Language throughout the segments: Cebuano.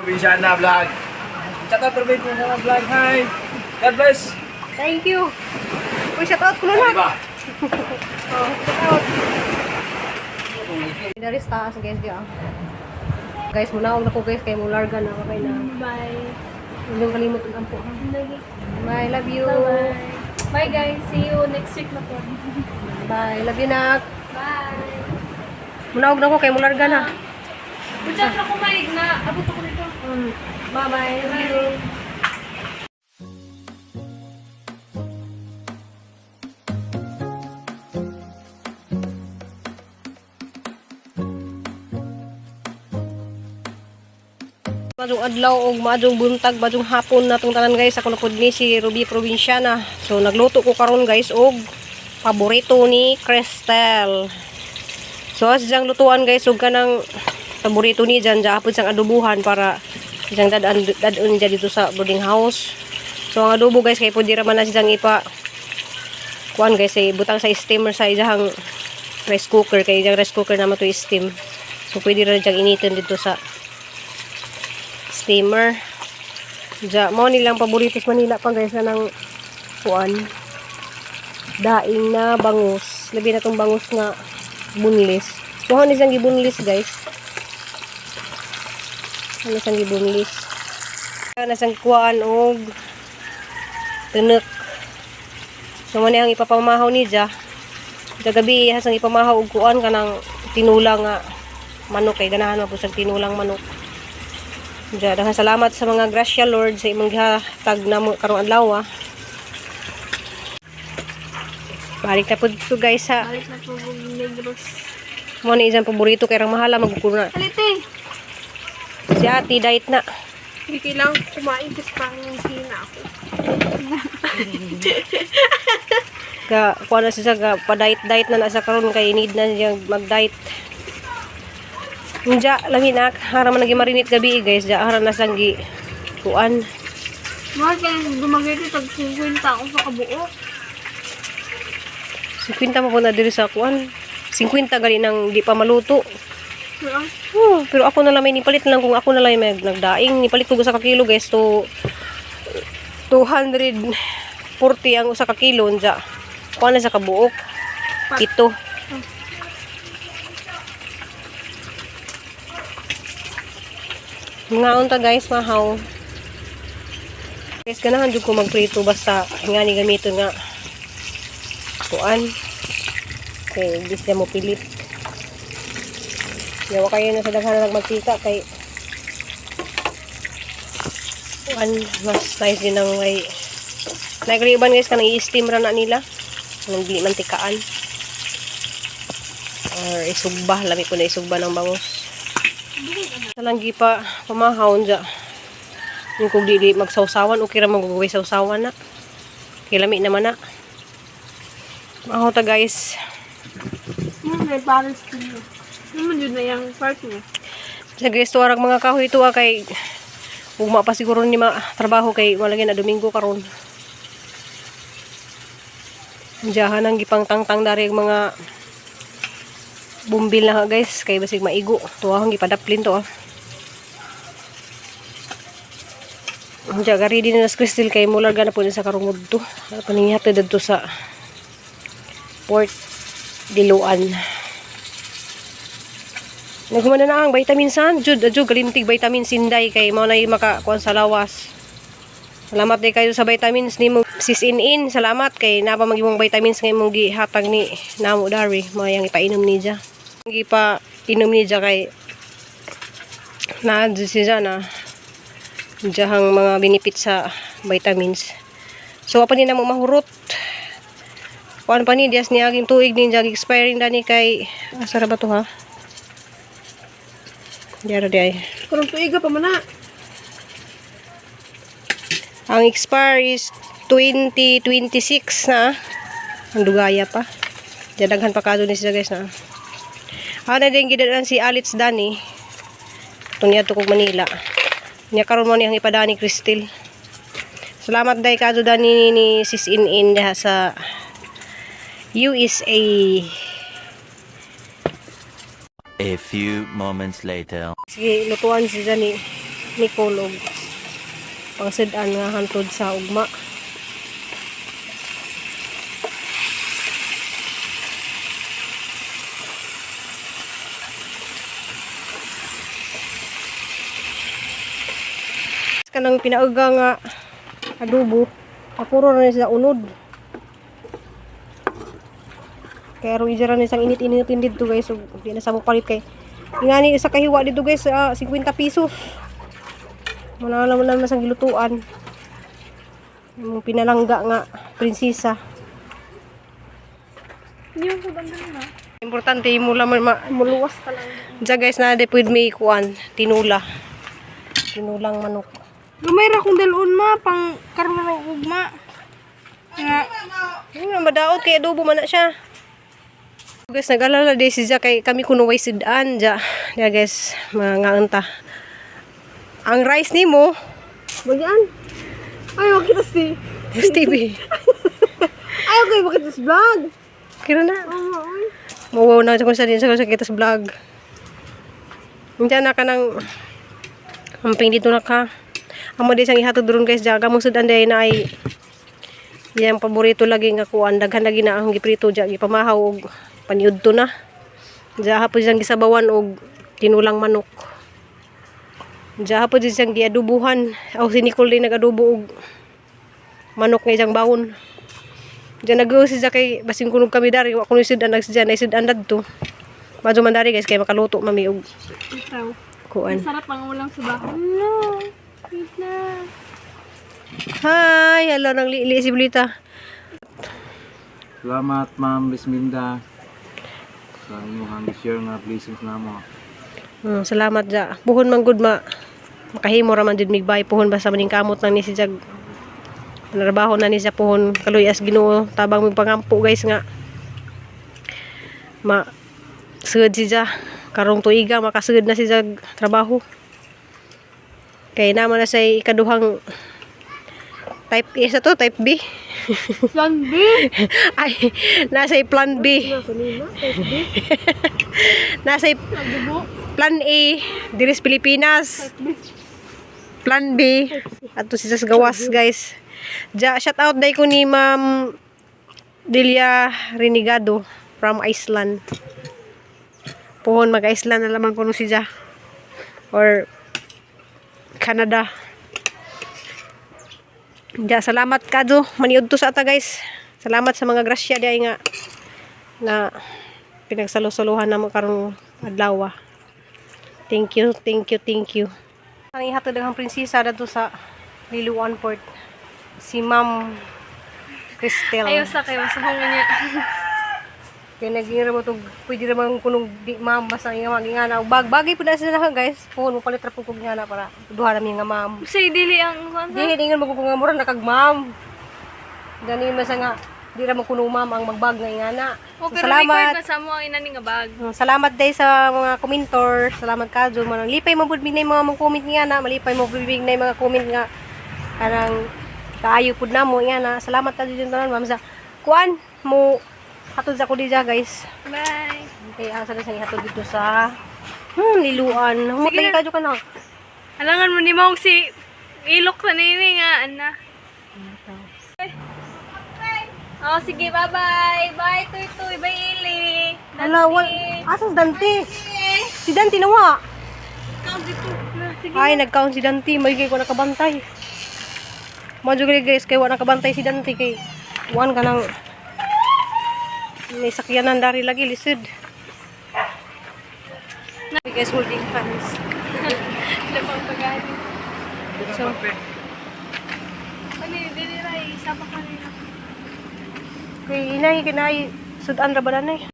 Probinsyana Vlog. Shout out Probinsyana Vlog. Hi. God bless. Thank you. Uy, shout out ko na. Diba? Oh, shout out. Dari sa taas guys, di ah. Guys, muna na ko guys kay mo larga na kay na. Bye. Inyong kalimot ang ampo ha. Bye, love you. Bye. Bye guys. See you next week na po. Bye, love you nak. Bye. Munaog na ko kay mo larga na. Buchat na kumaig na. Abot ako nito. Bye-bye. Love you. Maadjong adlaw og maadjong buntag, maadjong hapon na tong tanan guys. Ako na pud ni si Ruby Provinciana. So nagluto ko karon guys og paborito ni Cristel. So as diyang lutuan guys og kanang paborito ni dyan, dyan hapon siyang adubuhan para diyang dadaan dadon dyan dito sa boarding house. So ang adobo guys kay pwede ra man na siyang ipa kuan guys ay butang sa steamer sa iyang rice cooker kay iyang rice cooker naman to steam. So pwede ra diyang initin dito sa steamer. Diya, mo nilang paborito sa Manila pa guys na ng kuan. Daing na bangus. Labi na tong bangus nga bunlis. So, ano siyang gibunlis guys? Ano siyang gibunlis? Ano siyang kuan og tunok. So, mo ang ipapamahaw ni Ja. Sa gabi, hasang ipamahaw og kuan kanang tinula nga manok kay ganahan man po sa tinulang manok. Diya, daghang salamat sa mga grasya Lord sa imong gihatag namo karong adlaw. Ah. Balik na po dito guys sa Balik na po kong Negros. mo ni isang paborito kay rang mahala magkukuno na. Halite. Si Ate diet na. Hindi kailangan kumain kasi parang hina ako. Ga kuha na siya ga pa-diet diet na na sa karon kay need na siya mag-diet. Unja lami na hara man nagi marinate gabi eh, guys, ja hara na sang gi kuan. Mahal kaya dumagiti tag 50 ako sa kabuok. 50 pa po na diri sa kuan. 50 gali nang di pa maluto. Pero, Oh, pero ako na lang may nipalit na lang kung ako na lang may nagdaing. Nipalit ko sa kakilo guys to 240 ang usa ka kilo unja. Kuha na sa kabuok. Pito. Mga unta guys, mahaw. Guys, ganahan jud ko magprito basta nga ni gamiton nga kuan. Kay di siya mo pilit. Yawa kayo na sa daghan na nagmantika kay kuan mas nice din ang ay nagriban guys kanang i-steam ra na nila nang dili mantikaan or isugba lami ko na isugba ng bangus sa lang gipa pamahaw dya yung kung dili magsawsawan okay ra magugaway sawsawan na kay lami naman na mahaw ta guys. May balance din yun. Naman yun na yung part niya. Sa guys, tuwarag mga kahoy ito ah, kay ugma pa siguro ni ma trabaho kay wala na Domingo karon. Diyahan ang gipang tangtang dari ang mga bumbil na ha, guys kay basig maigo. Tuwahang gipadaplin to ah. Diya gari din na Crystal kay mularga na po sa karungod to. Paningihati didto sa Port Diluan. Nagumana na ang vitamin san, jud adyo galimtig vitamin sinday kay mao nay makakuan sa lawas. Salamat day kayo sa vitamins nimo sis in in. Salamat kay napa magimong vitamins nga imong gihatag ni namo dari mao yang ipainom niya. Gipa inom niya kay naa jud siya na diyahang mga benefit sa vitamins. So apa ni namo mahurot. Kuan pa ni dias niaging tuig ni diya expiring dani kay asa ra ba to ha? Diara di ay. Karong tuiga pa man na. Ang expire is 2026 na. Ang dugaya pa. Daghan pa kado ni siya guys na. Ana din gidaan si Alitz Dani. Tunya to kog Manila. Nya karon mo niyang ipadani Crystal. Salamat day kado Dani ni Sis In In diha sa USA. A few moments later. Sige, lutuan si Dani. Nicole og pangsid-an nga hantod sa ugma. Kanang pinauga nga adobo, apuro na ni sa unod. Kaya aron ijara ni sang init-initin dito, guys, so di na sa mo palit kay ingani isa kahiwa dito, guys, 50 pesos. Muna naman naman sang gilutuan. Yung pinalangga nga prinsesa. Hindi mo sa na. Importante mo lang Muluwas ka lang. Diyan, guys, na de pwede may kuan, tinula. Tinulang manok. Gamay ra kong dalon ma pang karon ra ugma. Nga Yung madaot kay adobo man na siya. Guys, nag-alala di si Ja kay kami kuno way sidan ja. Ja, guys, mga anta. Ang rice nimo, Bagyan. Ay, wag kita si. Stevie. Ay, okay, bakit sa vlog? Kira na. Oo, oy. Mawaw na kung sa din sa kita sa vlog. Hindi na ka ng amping dito na ka. Amo di siyang ihatod ron, guys, ja gamong sudan day na ay iyang paborito lagi nga kuan, daghan lagi na ang giprito ja, gipamahaw og paniudto na. Ja hapon siyang gisabawan og tinulang manok. Ja hapon siyang giadubuhan. Aw, si Nicole din nagadubo og manok nga isang bawon. Diyan nag si siya kay basin kunog kami dari wa kuno sudan nagsidyan ay sudan dadto. Madyo man dari, guys, kay makaluto mami og Ikaw. kuan. Masarap ang ulam sa bahay. No. Wait na. Hi, hello nang lili si Bulita. Salamat, Ma'am Bisminda, sa inyong share nga blessings namo. Salamat ja. Puhon man gud ma makahimo ra man jud migbay puhon basta maning kamot nang ni si Jag. Narbaho na ni siya puhon, kaluyas Ginoo tabang mig pangampo, guys, nga ma sugod si Ja karong tuiga, makasugod na si Jag trabaho. Kay naman na say ikaduhang type A sa to, type B. Plan B. Ay, nasa plan B. Nasa Nagdubo. plan A, diris Pilipinas. Plan B, ato si sa gawas, guys. Ja, shout out day ko ni Ma'am Delia Renegado from Iceland. Pohon mag-Iceland na lamang kuno si Ja. Or Canada. Ja, salamat kadyo. Maniud to sa ata, guys. Salamat sa mga grasya di ay nga na pinagsalo-saluhan namo karong adlaw. Thank you, thank you, thank you. Ang ihatod ang prinsesa dadto sa Liluan Port. Si Ma'am Cristel. Ayaw sa kayo, masuhong niya. Kaya naging mo itong pwede naman kunong di ma'am basta nga magingana. Bag bagay po na sila, guys. Puhon mo palit ra po kog nga na para duha na mi nga ma'am. Say dili ang kuan Di ingon mo kung nga mura nakag ma'am. Gani man sa nga di ra mo kuno ma'am ang magbag nga ingana. O, So, pero record salamat. na sa mo ang ina ni nga bag. Salamat day sa mga commenter. Salamat ka manang lipay mo pud na mga mong comment nga na malipay mo pud na mga comment nga kanang kaayo pud namo nga na. Salamat ta jud tanan, ma'am, sa kuan mo hatod sa ko dija, guys. Bye. Okay, asa na siyang ihatod dito sa Liluan. Humot Sige lagi na. kadyo ka na. Alangan mo ni Mong si ilok sa nini nga ana. Oh, sige, bye-bye. Bye, Tuy Tuy. Bye, Ili. Hala, wal asa si Dante? Si Dante nawa. Sige. Ay, nagkaon si Dante. May kay ko nakabantay. Madyo gali, guys, kay wa nakabantay si Dante kay kuan ka nang may sakyanan dari lagi lisod. We guys holding hands. Lapang pagani. So, Ano, dili ray. Sapa ka nila. kay inay kinay sudan ra ba nanay?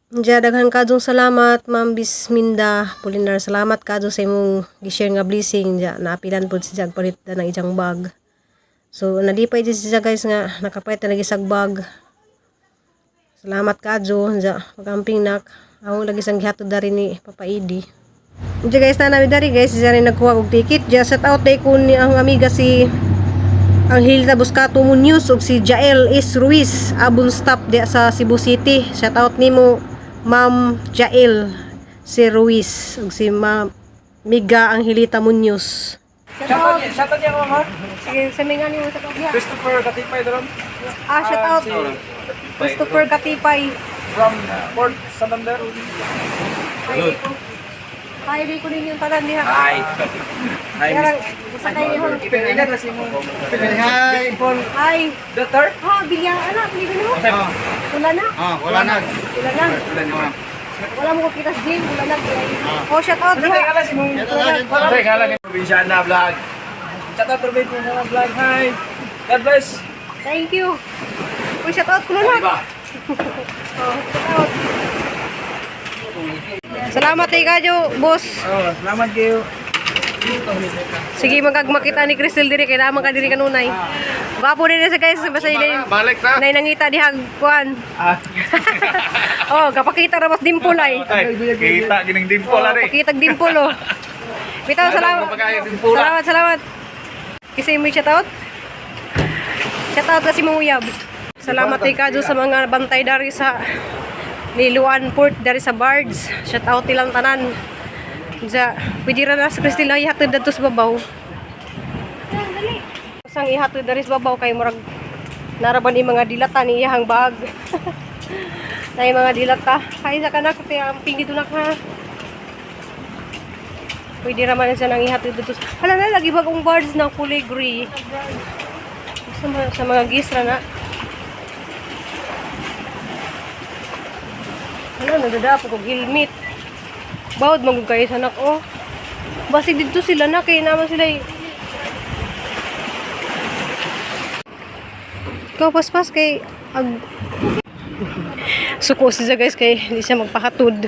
Diya, daghan kadong salamat, Ma'am Bisminda Polinar. Salamat kadyo sa imong gi-share nga blessing. Diya, naapilan pod si Jag palit na ng ijang bag. So, nalipay din siya, guys, nga nakapalit na lagi sag bag. Salamat kadyo. Diya, pagamping nak. Ako lagi sang gihatod dari ni Papa Idi. Diya, guys, na namin dari, guys. Diya rin nagkuha og ticket. Diya, set out day ko ni ang amiga si Angelita Buscato Munoz ug si Jael S. Ruiz abon stop diya sa Cebu City. Shout out nimo, Ma'am Jael C. Ruiz ug si Ma'am Miga Angelita Munoz. Shout out. Shout out niya ma'am ha. Sige, sa mga niyo shout out niya. Christopher Katipay doon. Ah, shout out. Christopher Katipay. From Port Santander. Hi, ko. Hi, di ko ninyo tanan diha. Hi. Hi, Yarang, usa kayo nihon. Ipinila na si mo. Hi. Paul Hi. the third. Ha, bilya ana, pili mo. Wala na. Ah, wala na. Wala na. Wala mo ko kita sa gym, wala na. Oh, shout out Ano diha. tayo si mong Teka lang Probinsyana vlog. Shout out Ruby Probinsyana vlog. Hi. God bless. Thank you. Uy, shout out ko na. Diba? Oh, shout out. Salamat kay kayo, boss. Oh, salamat kayo. Sige, magkagmakita ni Crystal diri kay naman ka diri kanunay. Gwapo din sa guys, basta din. Balik na. Nay nangita dihag kuan. Ah. Oh, kapakita ra mas dimple ay. Ay, kita gining dimple Oh, ari. pakitag dimple oh. Bitaw, salamat. Dimple. Salamat, salamat. Kasi mo shout out. Shout out kasi mong uyab. Salamat kay Kadyo sa mga bantay dari sa Niluan Port dari sa Bards. Shout out ilang tanan. Ja, pwede ra na sa Cristela ihatod dadto sa babaw. Sang ihatod dari sa babaw kay murag naraban ni mga dilata ni iyahang bag. Nay mga dilata. Kay sa kanak te ang dito na ka. Pwede ra man siya nang ihatod dito. Hala na lagi bagong birds na kulay gray. Sa mga gisra na. Hala, nagdadapo kog helmet. Bawd magud kayo sa anak oh. Basig dito sila na kay naman sila eh. Ikaw paspas kay ag suko siya guys kay hindi siya magpahatod.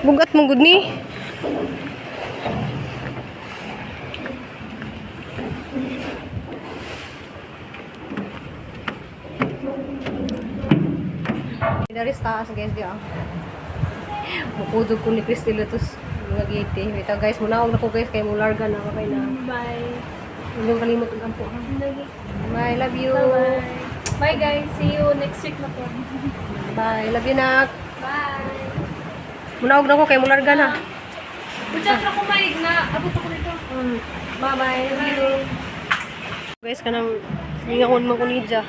Bugat mo gud ni. Dari sa taas guys di ah. Mukudog ko ni Crystal tos mga gate. Ito guys, munaog na ko guys kay mularga na kay na. Bye. Inyong kalimot ang ampo. Ha? Bye, love you. Bye. Bye guys. See you next week na po. Bye, love you nak. Bye. Munaog na ko kay mularga na. Puchat na kumaig na. Abot ako nito. Bye-bye. Love you. Guys, kanang ningaon man ko niya.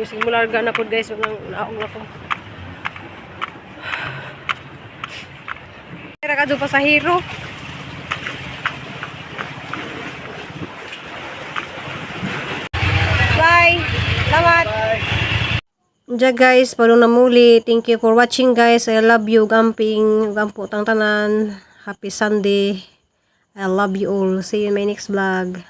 Sige mularga na po guys, nang naog na ko. Tira ka doon pasahero. Bye. Salamat. Diya guys, palong na muli. Thank you for watching guys. I love you. Gamping. Gampo tang tanan. Happy Sunday. I love you all. See you in my next vlog.